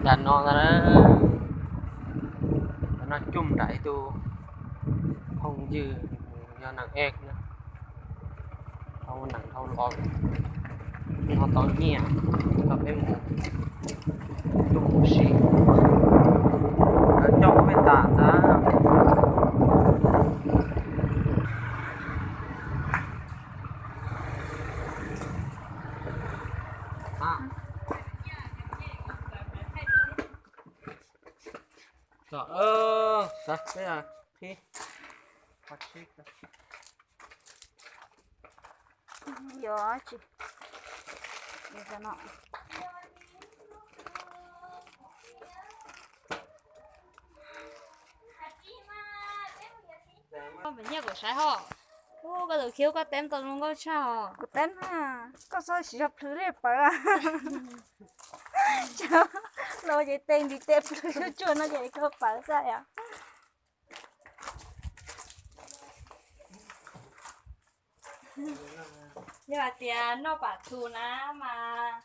Nram no, nram no coj nram ib tug phooj ywg yog neeg ev na, tau neeg dhau los, ho tau nyiaj, tau peb mus tuaj mus ua si, coj peb tas ntag. Yog tsis, nyiaj kuv saib ho. Ub, koj tus khiv koj teb tau zoo nkauj tshaj os. Kuv teb na, koj txhob siv zog plhws li pawv. Los ces tes ntiv tes plhws tsuag tsuag no ces koj pawv xwb yom. Yog hais tias noj pam thu na mas,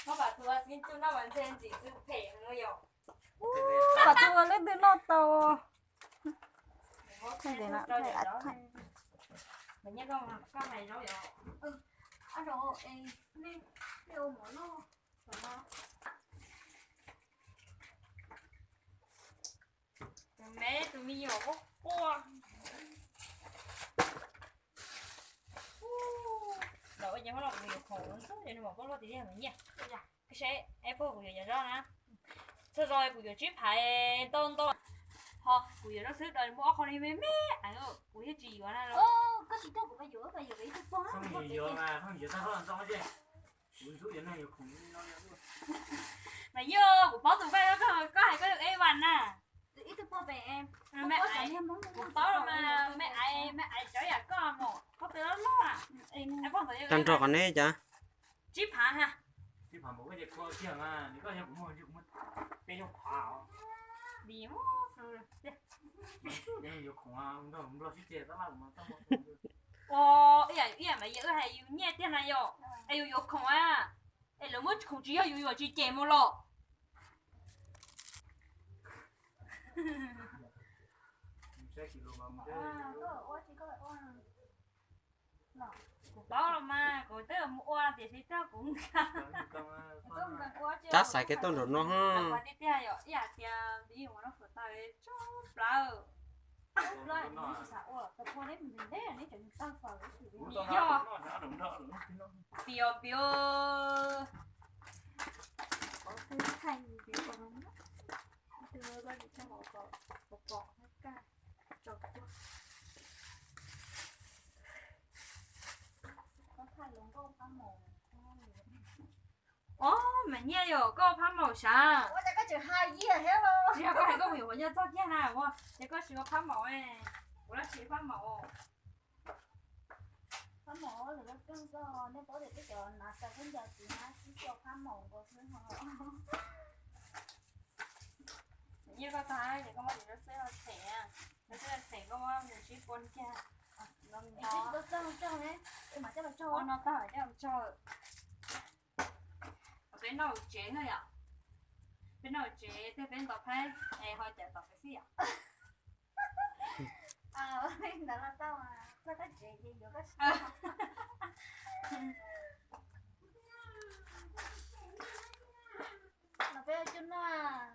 noj pam thu txiv tub noj mas ntshe ntxim txwv phem no yom. Pam thu ua leej twg noj tau. Tus me tus me nyuam quaj quaj. Los ua cas hmo no kuv yuav khoom ntxub ces nws mam pab luaj tiag tiag mas nyiaj. Saib es puag kuv yuav cov zaub na. Txog zaus kuv yuav tsib phaiv ntau ntau. Ho kuv yuav zaub xwb, muaj ob qho li me me, kuv thiaj tsis yuav na. Mas yog kuv paub tus Vaj, koj hais koj yog Evan na. Kuv paub los mas, me aiv, me aiv cov yam koj mus, koj twb loj loj. Tag nrho qhov neb cas? Tsib phav ha. Ua, ib yam mas yus hais yus nyiaj tiag na yom, es yus yuav khoom a, es lawv muab khoom tsis yog yus yuav tsis cem mus los. Kuv paub los mas kuv twb mus ua tiam sis twb kuv nkag. Cab xaiv kev tuaj nraum no. Tiag tiag yom, ib yam tias npis ua no fawm tawg tsob plawv. Yog piov piov. Yog koj phab maum sav. Tsis yog koj hais koj mus yuav nyuj txog kiag na, ces koj tsis ua phab maum, kuv los tsis phab maum. Phab maum lawm lub rooj xwb, nej paub tias peb cov hnav xaws khaub ncaws txiv hmab sib tua phab maum nkaus xwb ho. Nyiaj koj tag ces koj muab cov xwb los them, cov xwb los them koj muab ntsib pua kiag. Ua no tag coj los tsaug. Peb noj tsev na yom, peb noj tsev tej peb ntaus phaib es ho cawm tom peb xwb yom. Ntawd los tau, txog koj tsev ces yuav koj siab. Los peb ua coj noj,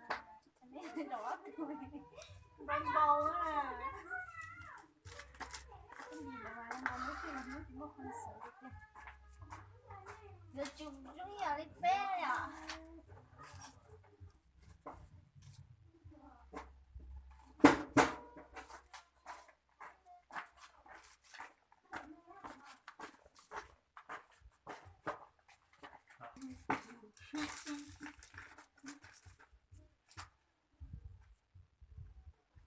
npau npau na. Yuav tsum zoo yam li peb yom.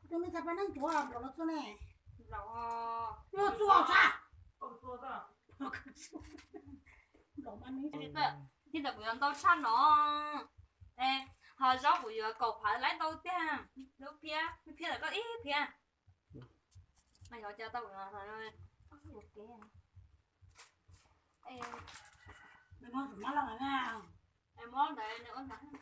Tus me ntxhais pab neej tuav nplaum los txua ne. Nplaum txua tsa. Nplaum mas ne. Thiab ntawm kuv yuav ntau tshaj no. Ho zaub kuv yuav kaum phav laib ntau tiag. Lub phiab, lub phiab ntawm koj ib phiab. Mas yog cas tau kuv mob ntawd nws ua ntawd.